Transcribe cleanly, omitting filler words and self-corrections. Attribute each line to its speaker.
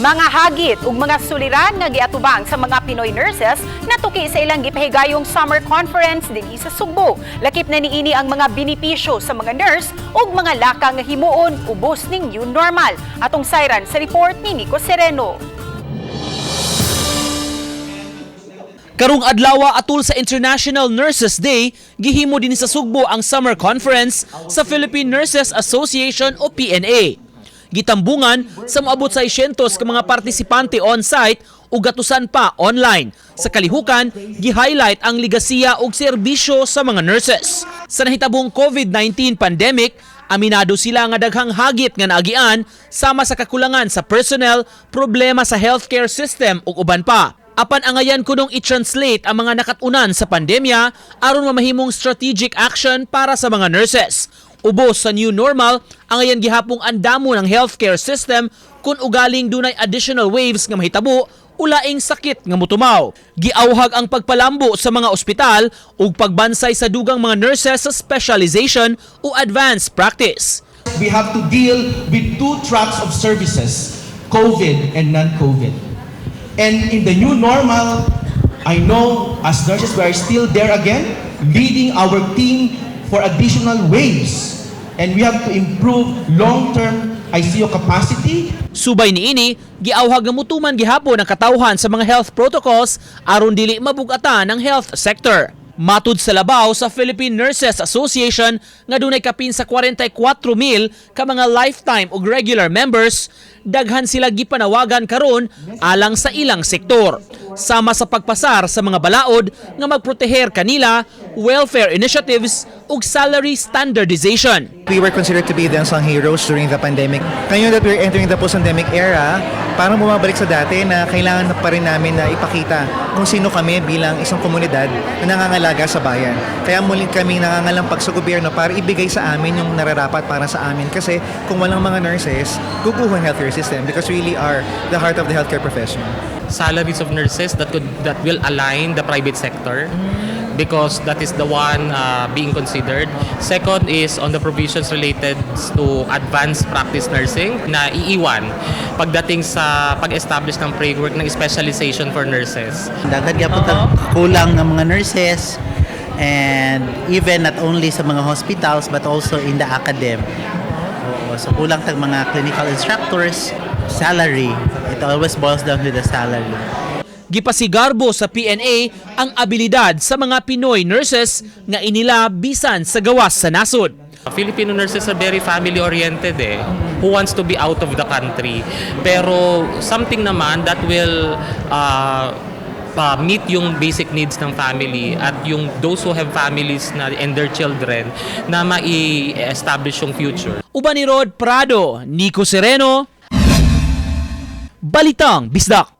Speaker 1: Mga hagit ug mga suliran nga giatubang sa mga Pinoy nurses natuki sa ilang gipahigayong summer conference dinhi sa Sugbo. Lakip na niini ang mga benepisyo sa mga nurse ug mga laka nga himuon ubos ning new normal. Atong sayran sa report ni Nico Sereno.
Speaker 2: Karong adlaw atul sa International Nurses Day, gihimo din sa Sugbo ang summer conference sa Philippine Nurses Association o PNA. Gitambungan sa moabot sa 600 ka mga partisipante on-site ug gatusan pa online. Sa kalihukan, gi-highlight ang ligasiya ug serbisyo sa mga nurses. Sa nahitabong COVID-19 pandemic, aminado sila nga daghang hagit nga naagian sama sa kakulangan sa personnel, problema sa healthcare system ug uban pa. Apan angayan kunong i-translate ang mga nakatunan sa pandemya aron mamahimong strategic action para sa mga nurses. Ubos sa new normal, angayan gihapong andamo ng healthcare system kung ugaling dunay additional waves nga mahitabo o laing sakit nga mutumaw. Giawhag ang pagpalambo sa mga ospital ug pagbansay sa dugang mga nurses sa specialization o advanced practice.
Speaker 3: We have to deal with two tracks of services, COVID and non-COVID. And in the new normal, I know as nurses we are still there again, leading our team for additional waves. And we have to improve long-term ICU capacity.
Speaker 2: Subay niini, giawhag nga mutuman gihapon ang katawhan sa mga health protocols aron dili mabugatan ang health sector. Matud sa labaw sa Philippine Nurses Association nga dunay kapin sa 44 mil ka mga lifetime ug regular members, daghan sila gipanawagan karon alang sa ilang sektor. Sama sa pagpasar sa mga balaod nga magproteher kanila, welfare initiatives ug salary standardization.
Speaker 4: We were considered to be the unsung heroes during the pandemic. Ngayon that we're entering the post-pandemic era, parang bumabalik sa dati na kailangan na pa rin namin na ipakita kung sino kami bilang isang komunidad na nangangalaga sa bayan. Kaya muling kaming nangangalampag sa gobyerno para ibigay sa amin yung nararapat para sa amin. Kasi kung walang mga nurses, guguho ang healthcare system because we really are the heart of the healthcare profession.
Speaker 5: Salaries of nurses that will align the private sector because that is the one being considered. Second is on the provisions related to advanced practice nursing na iiwan pagdating sa pag-establish ng framework ng specialization for nurses.
Speaker 6: Daghan gyapon tag kulang ng mga nurses and even not only sa mga hospitals but also in the academe. Oo, so kulang tag mga clinical instructors, salary. It always boils down to the salary.
Speaker 2: Gipasigarbo sa PNA ang abilidad sa mga Pinoy nurses nga inila bisan sa gawas sa nasod.
Speaker 5: Filipino nurses are very family oriented eh, who wants to be out of the country. Pero something naman that will meet yung basic needs ng family at yung those who have families na and their children na mai-establish yung future.
Speaker 2: Uban ni Rod Prado, Nico Sereno, Balitang Bisdak.